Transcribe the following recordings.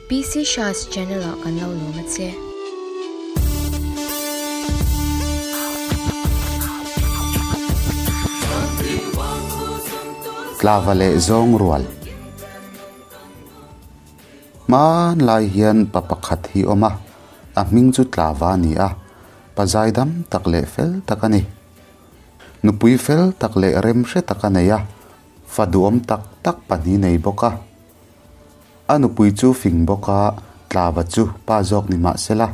PC Shah's channel ah kan lo lawm a che. Tlava leh zawng rual. Hmanlai hian pa pakhat hi awm a, a hming chu Tlava a ni a, pa zaidam tak leh fel tak a ni. Nupui fel tak leh remhre tak a nei a, fa duhawm tak tak pahnih nei bawk a. A nupui chu fing bawk a, Tlava chu pa zawk ni mah sela,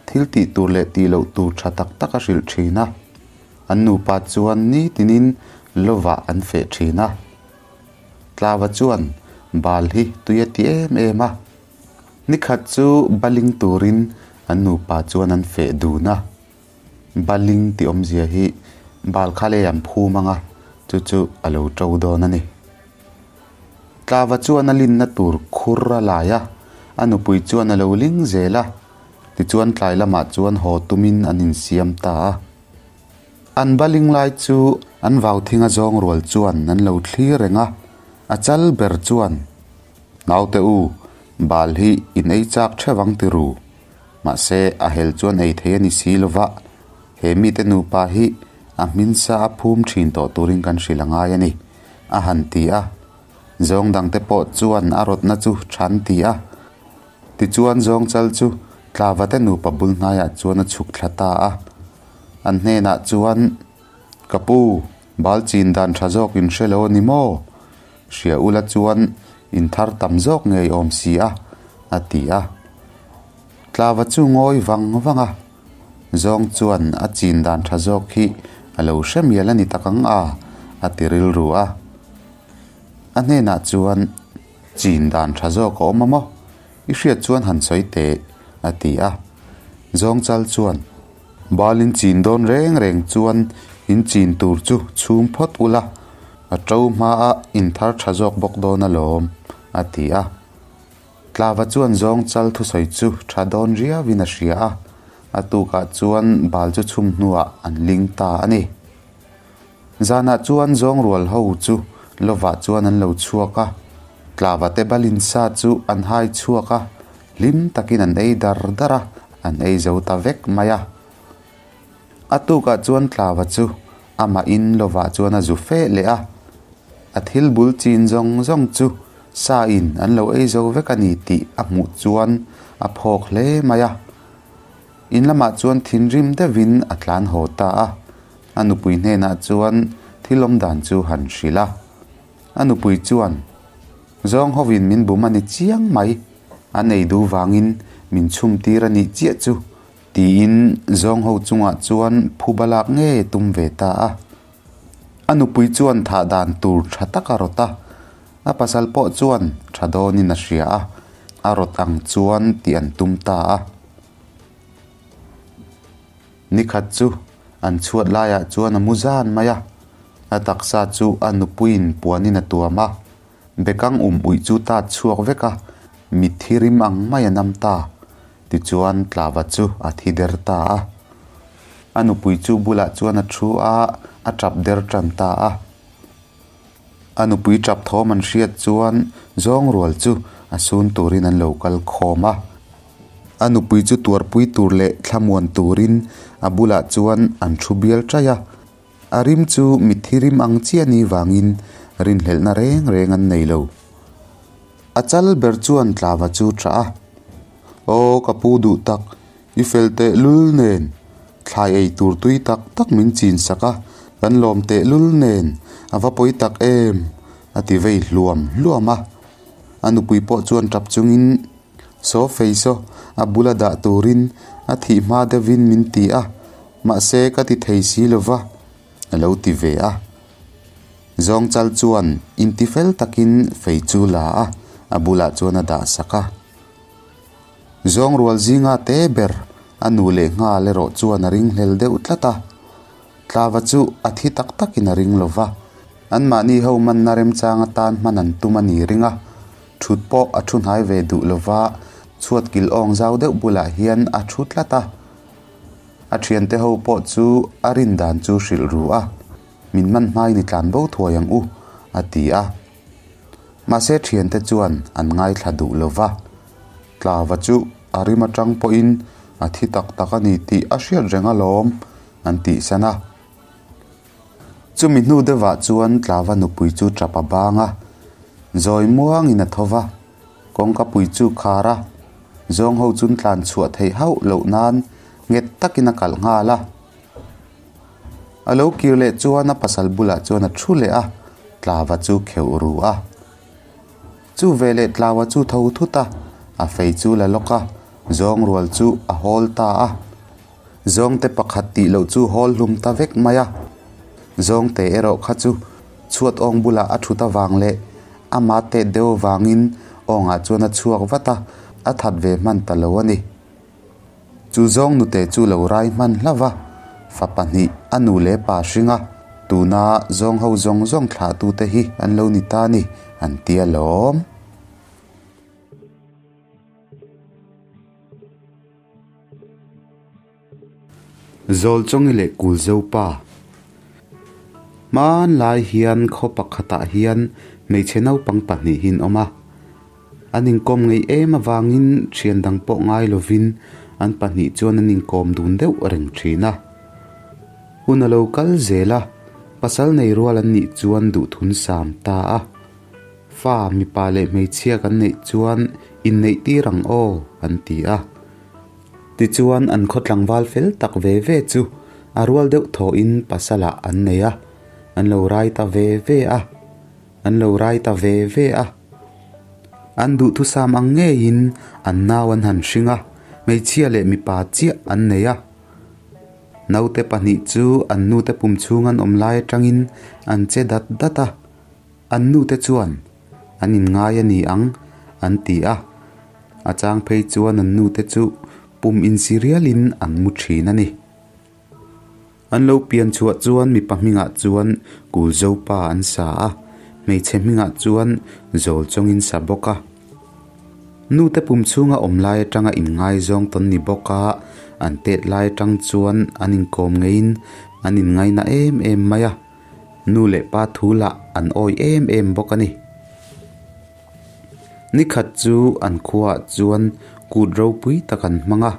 thil tih tur leh tih loh tur tha tak tak a hrilh thin a. An nupa chuan nitinin lovah an feh thin a. Tlava chuan bal hi tui a ti em em a. Nikhat chu baling turin an nupa chuan an feh dun a. Baling tih awmzia hi bal kha lei an phum ang a, chu chu a lo to dawn a ni. Tlava chuan a linna tur khur a lai a, a nupui chuan a lo ling zel a, tichuan tlai lamah chuan haw tumin an insiam ta a. An baling lai chu an vau thinga zawng rual chuan an lo thlir reng a, a chal ber chuan, Naute u, bal hi in ei chak theuh ang ti ru, mahse a hel chuan ei thei a ni si lova, he mite nupa hi a hminsa a phum thin tawh turin kan hrilh a ngai a ni, a han ti a. Zawng dangte pawh chuan a rawtna chu than ti a. Tichuan zawng chal chu Tlavate nupa bul hnaiah chuan a chhuk thla ta a. An hnenah chuan, Ka pu, bal chin dan tha zawk in hre lo a ni maw? Hria ula chuan in thar tam zawk ngei awm si a, a ti a. Tlava chu ngawi vang vang a, zawng chuan a chin dan tha zawk hi a lo hre mial a ni tak ang a, a ti rilru a. A hnenah chuan, Chin dan tha zawk a awm a maw? I hriat chuan han sawi teh, a ti a. Zawng chal chuan, Bal in chin dawn reng reng chuan in chin tur chu chhum phawt ula, a to hmaa in thar tha zawk bawk dawn alawm, a ti a. Tlava chuan zawng chal thusawi chu tha dawn riauin a hria a, a tukah chuan bal chu chhum hnuah an ling ta a ni. Zanah chuan zawng rual ho chu lovah chuan an lo chhuak a, Tlava te balin sa chu an hai chhuak a, hlim takin an ei dar dar a, an ei zo ta vek mai a. A tukah chuan Tlava chu amah in lovah chuan a zu feh leh a, a thil bul chin zawng zawng chu sa in an lo ei zo vek a ni tih a hmuh chuan a phawk hle mai a. In lamah chuan thinrim deuhin a tlan haw ta a, a nupui hnenah chuan thil awm dan chu han hrilh a. A nupui chuan, Zawng hovin min bum a ni chiang mai, an ei duh vangin min chhum tir a nih chiah chu, tiin zawng ho chungah chuan phuba lak nge tum ve ta a. A nupui chuan thah dan tur tha tak a rawt a, a pasal pawh chuan tha dawnin a hria a, a rawt ang chuan tih an tum ta a. Nikhat chu an chhuat laiah chuan a mu zan mai a, a taksa chu a nupuiin puanin a tuam a, bekang um uih chu tat chhuak vek a, mitthi rim ang mai a nam ta. Tichuan Tlava chu a thi der ta a. A nupui chu bulah chuan a thu a, a tap der tan ta a. A nupui tap thawm an hriat chuan zawng rual chu a sun turin an lo kal khawm a. A nupui chu tuarpui tur leh thlamuan turin a bulah chuan an thu bial chaih a. A rim chu mitthi rim ang chiah ni vangin rinhlelhna reng reng an nei lo. A chal ber chuan Tlava chu tah a, Aw ka pu duh tak, i fel teh lul nen, thlai ei tur tui tak tak min chin sak a, kan lawm teh lul nen, a va pawi tak em, a ti vei hluam hluam a. A nupui pawh chuan tap chungin Saw fei saw, a bula dah turin a thih hma deuhin min ti a, mahse ka ti thei si lo va, a lo ti ve a. Zawng chal chuan inti fel takin fei chu la a, a bulah chuan a dah sak a. Zawng rual zinga te ber a nu leh nghal erawh chuan a ringhlel deuh tlat a. Tlava chu a thi tak takin a ring lo va, anmahni ho manna remchang atan hman an tum a ni ring a. Thut pawh a thu hnai ve duh lova, chhuat kil awng zau deuh bulah hian a thu tlat a. A thiante ho pawh chu a rin dan chu hrilh ru a, Min man hmain i tlan bo thuai ang u, a ti a. Mahse thiante chuan an ngaithla duh lova. Tlava chu a rim atang pawhin a thi tak tak a ni tih a hriat reng alawm, an tihsan a. Chumi hnu deuhah chuan Tlava nupui chu tap a bang a, zawi muangin a tho va, kawngka pui chu khar a, zawng ho chun tlan chhuah theih hauh loh nan nghet takin a kalh nghal a. A lo kir leh chuan a pasal bulah chuan a thu leh a, Tlava chu kheuh ru a. Chu veleh Tlaua chu tho thut a, a fei chu la lawk a, zawng rual chu a hawl ta a. Zawngte pakhat tih loh chu hawl hlum ta vek mai a. Zawngte erawh kha chu chhuat awng bulah a thut avang leh ama tet deuh avangin awngah chuan a chhuak vat a, a that ve hman ta lo a ni. Chu zawng nute chu lo rai hman hlauh a, fa pahnih a nu leh pa hring a, tuna zawng ho zawng zawng thlahtute hi an lo ni ta ni, an ti alawm. Zawlchawngi leh Kulzopa Hmanlai hian khaw pakhatah hian hmeichhe naupang pahnih hi an awm a. An inkawm ngei em avangin thian dang pawh ngai lovin an pahnih chuan an inkawm dun deuh reng thin a. Hun a lo kal zel a, pasal nei rual an nih chuan duhthun sam ta a. Fa mipa leh hmeichhia kan neih chuan inneih tir ang aw, an ti a. Tichuan an khaw tlangval fel tak ve ve chu a rual deuh thawhin pasalah an nei a, an lo rai ta ve ve a. An lo rai ta ve ve a. An duhthusam ang ngeiin an nau an han hring a, hmeichhia leh mipa chiah an nei a. Naute pahnih chu an nute pum chhung an awm lai atangin an che dat dat a, an nute chuan an inngai a ni ang an ti a. A chang phei chuan an nute chu pum insi rialin an mu thin a ni. An lo pian chhuah chuan mipa hmingah chuan Kulzopa an sa a, hmeichhe hmingah chuan Zawlchawngin sa bawk a. Nute pum chhunga awm lai atanga inngaizawng tawn ni bawk a, an tet lai atang chuan an inkawm ngeiin an inngaina em em mai a, nu leh pa thu lah an awi em em bawk a ni. Nikhat chu an khuaah chuan kut ropui tak an hmang a.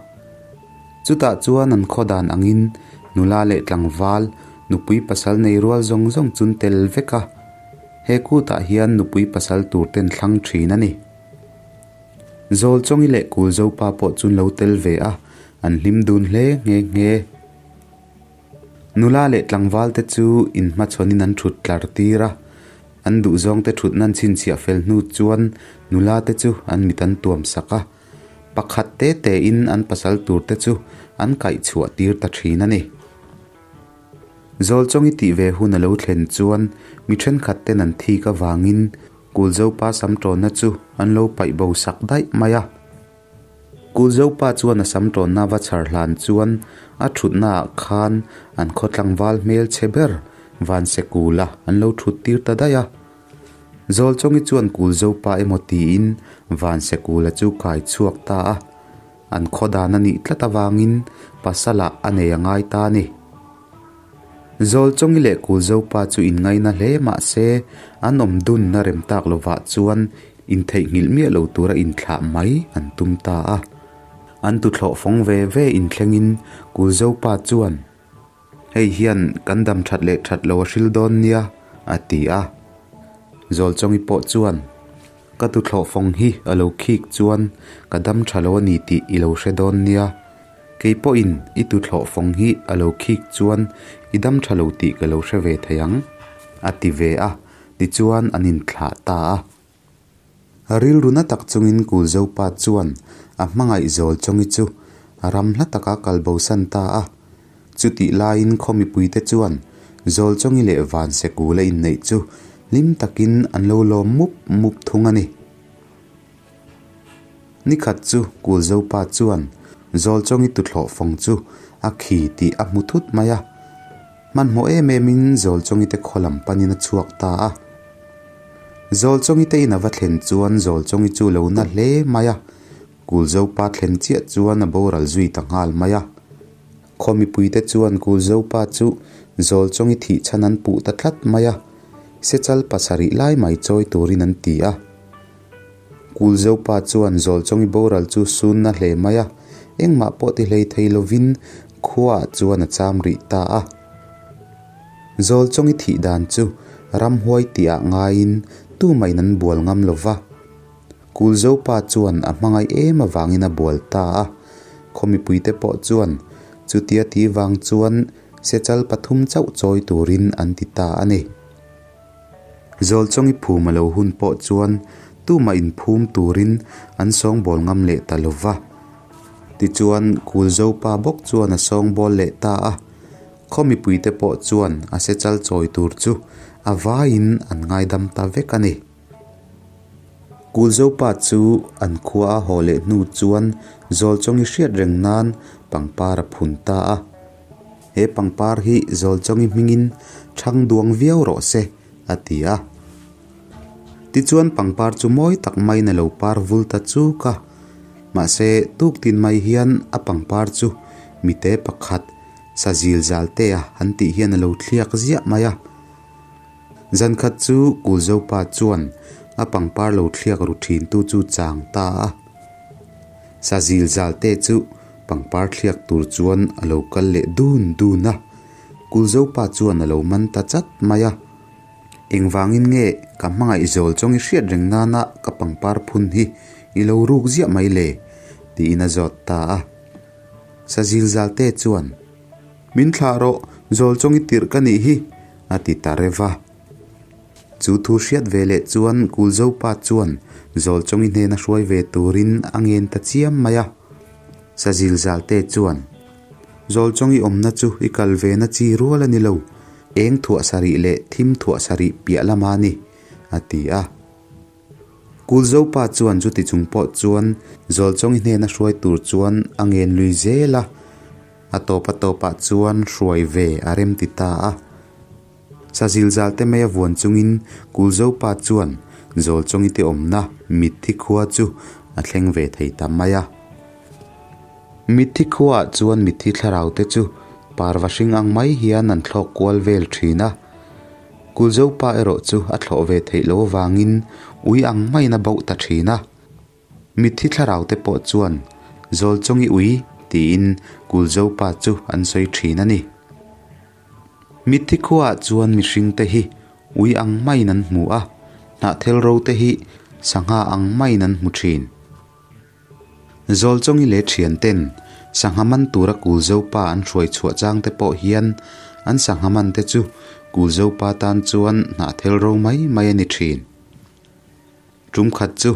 Chutah chuan an khaw dan angin nula leh tlangval, nupui pasal nei rual zawng zawng chun tel vek a. He kutah hian nupui pasal tur ten thlang thin a ni. Zawlchawngi leh Kulzopa pawh chun lo tel ve a, an hlim dun hle nghe nghe. Nula leh tlangval te chu inhmachhawnin an thut tlar tir a, an duhzawng te thut nan chhinchhiah fel hnu chuan nula te chu an mit an tuam sak a. Pakhat te tein an pasal tur te chu an kaih chhuah tir ta thin a ni. Zawlchawngi tih ve hun a lo thlen chuan mi thenkhat ten an thik avangin Kulzopa sam tawnna chu an lo paih bo sak daih mai a. Kulzopa chuan a sam tawnna va chhar hlan chuan a thutnaah khan an khaw tlangval hmel chhe ber Vansekula an lo thut tir ta daih a. Zawlchawngi chuan Kulzopa emaw tiin Vansekula chu kai chhuak ta a, an khaw dan a nih tlat avangin pasalah a nei a ngai ta a ni. Zawlchawngi leh Kulzopa chu inngaina hle mah se an awm dunna rem tak lovah chuan intheihnghilh miah lo tura inthlah mai an tum ta a. An tuthlawh fawng ve ve inthlengin Kulzopa chuan, Hei hian kan dam that leh that lo a hril dawn nia, a ti a. Zawlchawngi pawh chuan, Ka tuthlawh fawng hi a lo khik chuan ka dam tha lo a ni tih i lo hre dawn nia. Kei pawhin i tuthlawh fawng hi a lo khik chuan i dam tha lo tih ka lo hre ve thei ang, a ti ve a. Tichuan an inthlah ta a. Rilru na tak chungin Kulzopa chuan a hmangaih zawl chawngi chu a ram hla taka kal bosan ta a. Chutih laiin khaw mipuite chuan zawl chawngi leh van sekul a inneih chu hlim takin an lo lawm mup mup thung a ni. Nikhat chu Kulzopa chuan zawl chawngi tuthlawh fawng chu a khi tih a hmu thut mai a. Hmanhmawh em emin zawl chawngi te khaw lam panin a chhuak ta a. Zawlchawngi te in a va thlen chuan Zawlchawngi chu lo na hle mai a, Kulzopa thlen chiah chuan a boral zui ta nghal mai a. Khaw mipuite chuan Kulzopa chu Zawlchawngi thih chhan an puh ta tlat mai a, Sechal pasarih lai mai chawi turin an ti a. Kulzopa chuan Zawlchawngi boral chu sunna hle mai a, engmah pawh ti hlei thei lovin khuaah chuan a cham rih ta a. Zawlchawngi thih dan chu ramhuai tihah ngaiin tumahin an bual ngam lo va. Kulzopa chuan a hmangaih em avangin a bual ta a, khaw mipuite pawh chuan chutia ti vang chuan sechal pathum chauh chawi turin an ti ta a ni. Zawlchawngi phum a lo hun pawh chuan tumah inphum turin an sawngbawl ngam leh ta lo va. Tichuan Kulzopa bawk chuan a sawngbawl leh ta a, khaw mipuite pawh chuan a sechal chawi tur chu a vaiin an ngaidam ta vek a ni. Kulzopa chu an khua a haw leh hnu chuan Zawlchawngi hriat reng nan pangpar a phun ta a. He pangpar hi Zawlchawngi hmingin thang duang viau rawh se, a ti a. Tichuan pangpar chu mawi tak maiin a lo par vul ta chuk a. Mahse, tuktin mai hian a pangpar chu mite pakhat sa zil zal te a an tih hian a lo thliak ziah mai a. Zan khat chu Kulzopa chuan a pangpar lo thliak ru thintu chu chang ta a. Sa zil zal te chu pangpar thliak tur chuan a lo kal leh dun dun a. Kulzopa chuan a lo man ta chat mai a. Engvangin nge ka hmangaih zawl chawng i hriat reng nana ka pangpar phun hi i lo ruk ziah mai le? tiin a zawt ta a. Sazil zalte chuan, Min thlah rawh, zawl chawng i tirh ka nih hi, a ti ta rev a. Chu thu hriat ve leh chuan Kulzopa chuan zawl chawng i hnena hruai ve turin a ngen ta chiam mai a. Sazil zalte chuan, Zawl chawng i awmna chu i kal ve na chi rual a ni lo, eng thuah sarih leh thim thuah sarih piah lama a ni, a ti a. Kulzopa chuan chuti chung pawh chuan Zawlchawngi hnena hruai tur chuan a ngen lui zel a, a tawp a tawpah chuan hruai ve a rem ti ta a. Sazil zal te mai a vuan chungin Kulzopa chuan Zawlchawngi te awmna mitthi khua chu a thleng ve thei ta mai a. Mitthi khuaah chuan mitthi thlarau te chu parva hring ang mai hian an thlawk kual vel thin a. Kulzopa erawh chu a thlawh ve theih loh avangin ui ang maiin a bauh ta thin a. Mitthi thlarau te pawh chuan Zawlchawngi ui tiin Kulzopa chu an sawi thin a ni. Mitthi khuaah chuan mihring te hi ui ang maiin an hmu a, hnahthel ro te hi sangha ang maiin an hmu thin. Zawlchawngi leh thianten sangha man tura Kulzopa an hruai chhuah chang te pawh hian an sangha man te chu Kulzopa tan chuan hnahthel ro mai mai a ni thin. Tum khat chu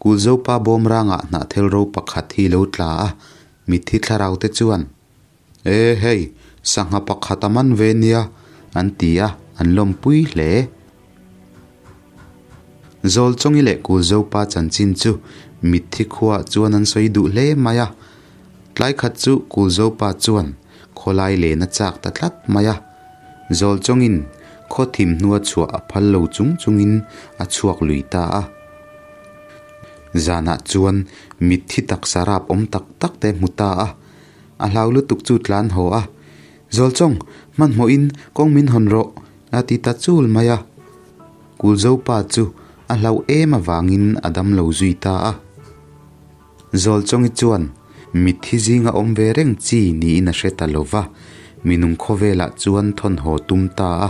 Kulzopa bawmrangah hnahthel ro pakhat hi lo tla a, mitthi thlarau te chuan, E hei, sangha pakhat a man ve nia, an ti a, an lawmpui hle. Zawlchawngi leh Kulzopa chanchin chu mitthi khuaah chuan an sawi duh hle mai a. Tlai khat chu Kulzopa chuan khawlai len a chak ta tlat mai a. Zawlchawngin khaw thim hnua chhuah a phal lo chung chungin a chhuak lui ta a. Zanah chuan mitthi taksa rap awm tak tak te hmu ta a. A hlau lutuk chu tlan haw a. Zawlchawng, hmanhmawhin kawng min hawn rawh, a ti ta chul mai a. Kulzopa chu a hlauh em avangin a dam lo zui ta a. Zawlchawngi chuan mitthi zinga awm ve reng chi niin a hre ta lo va, minung khawvelah chuan thawn haw tum ta a.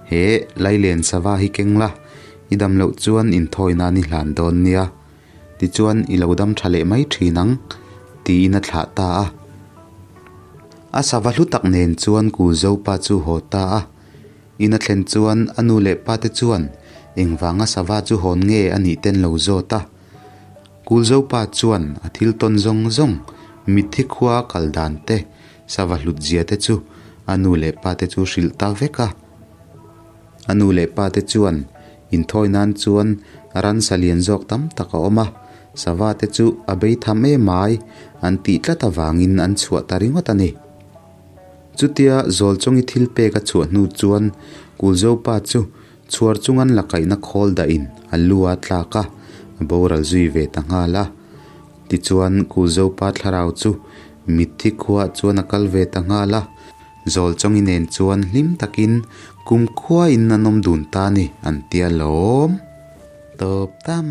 He Lailen sava hi keng la, i dam loh chuan inthawi nan i hlan dawn nia, tichuan i lo dam tha leh mai thin ang, tiin a thlah ta a. A sava hlu tak nen chuan Kulzopa chu haw ta a. In a thlen chuan a nu leh pa te chuan engvanga sava chu hawn nge a nih ten lo zawt a. Kulzopa chuan a thil tawn zawng zawng, mitthi khua kal dan te, sava hlut zia te chu a nu leh pa te chu hrilh ta vek a. A nu leh pa te chuan inthawi nan chuan ransa lian zawk tam tak a awm a, sava te chu a bei tham em ai an tih tlat avangin an chhuah ta ringawt a ni. Chutia Zawlchawngi thil pek a chhuah hnu chuan Kulzopa chu chhuar chungan la kaihna khawl dahin a lu a tlak a, a boral zui ve ta nghal a. Tichuan Kulzopa thlarau chu mitthi khuaah chuan a kal ve ta nghal a, Zawlchawngi nen chuan hlim takin kum khuain an awm dun ta ni an tia lawm. Tawp tam.